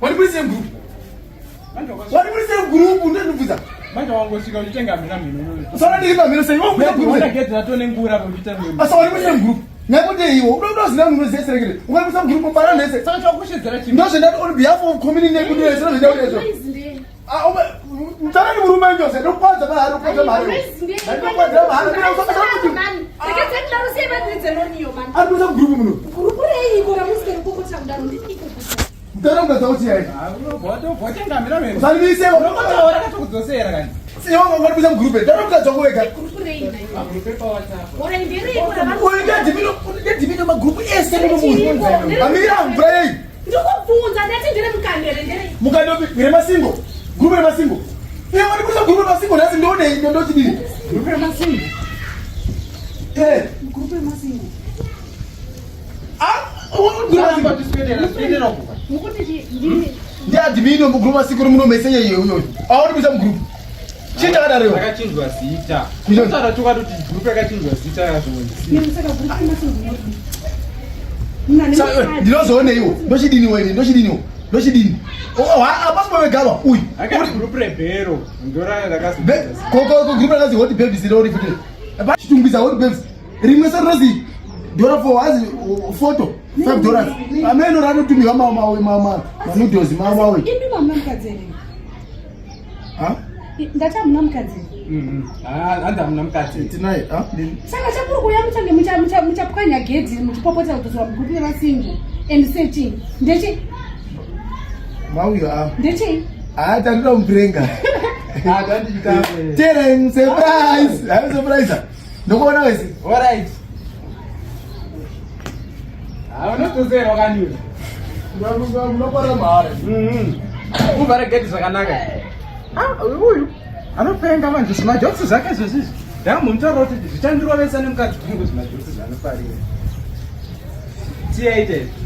Wandibudise mugroup. Wandibudise mugroup ndinobvunza. Manje wangosvika uchitenga mhina mhino. Usana ndiri pamhino sei? Wangobudisa mugroup. Wona gate ratone ngura uchiita mhino. Asa wandibudise mugroup. Nyakuti iwe unoda kuziva munhu unoziva serekere. Ungabudisa mugroup para nese. Saka chakushedzera chii? Ndozvendati on behalf of community nekuti nese ndozvendati izvo. Mutarani murume njose ndokwanza mahari okwanza mahari. Ndokwanza mahari kuna usakasa kuti. Ari kuisa mugroup muno. Gurupu reiko ramusiri kukutira kudaro ndidiko kuti. Mutara mukadzi wako chiyai. Watenga mhina mhino. Usandibise. Unotaura akatokudzosera kani. Iwe wangobudisa mugroup. Tara mukadzi wako wega. Gurupu rei nhai? Magroup epaWhatsApp. Ora ndereiko ravari Uyu ndedhimino magroup ese muno munhu. Amira mvura yei. Ndikubvunza ndati ndere mukandere ndere. Mukando remasingo. Group remasingo. Iwe wandibudisa group remasingo nhasi ndonei ndochidini. Group remasingo. Eh. Gurupu remasingo. Ah, group remasingo. Tiswedera kuva. Mukuti chi ndini Ndiadhimino mugroup masingo muno mese yeye uyoyo. Aundibudisa mugroup. Chii chakadaro iwe? Rakachinjwa zita. Kuchinjwa- Kutaura chokwadi kuti group yakachinjwa zita yakazonzi. nemusaka gurupu remasingo munodii? Muna nemukadzi. Ndinozooneiwo. Ndochidini wewe? Ndochidini? Ndochidini? Apasi pavegarwa uyu. Akati group rebhero. Ndora rakazochinjwa zita. Koko group rakazi hot babies rori futi. Chitungwiza hot babes. Rimwe se rozi dollar for hazi photo $5. Ameno ranotumiwa ma ma ma ma noodles ma ma. Imi mamuna mukadzi here? Ha? Ndati hamuna mukadzi here? Mhm. Ah, hanzi hamuna mukadzi. Tinaye, ha? Saka chakuri kuuya muchange muchapwanya gedhi muchipopotera kudzosera mugurupu revasingle and searching. Ndechi Mauyo ah. ndechi Ah, tandida muprenga. Ah, tandichitape. Tereng surprise. Hayi surprise. Ndokuona wese. All right. Ah, unodzosera wakanyura. Munopara mahara. Mhm. Uvhare gedhi zvakanaka. Ah, uyu anopenga manje zvimajokes zvake izvozvi izvi. Ndakambomutaurira kuti zvichandirovesa nemukadzi wangu zvimajokes zvaanofarira. Tiyaite izvi.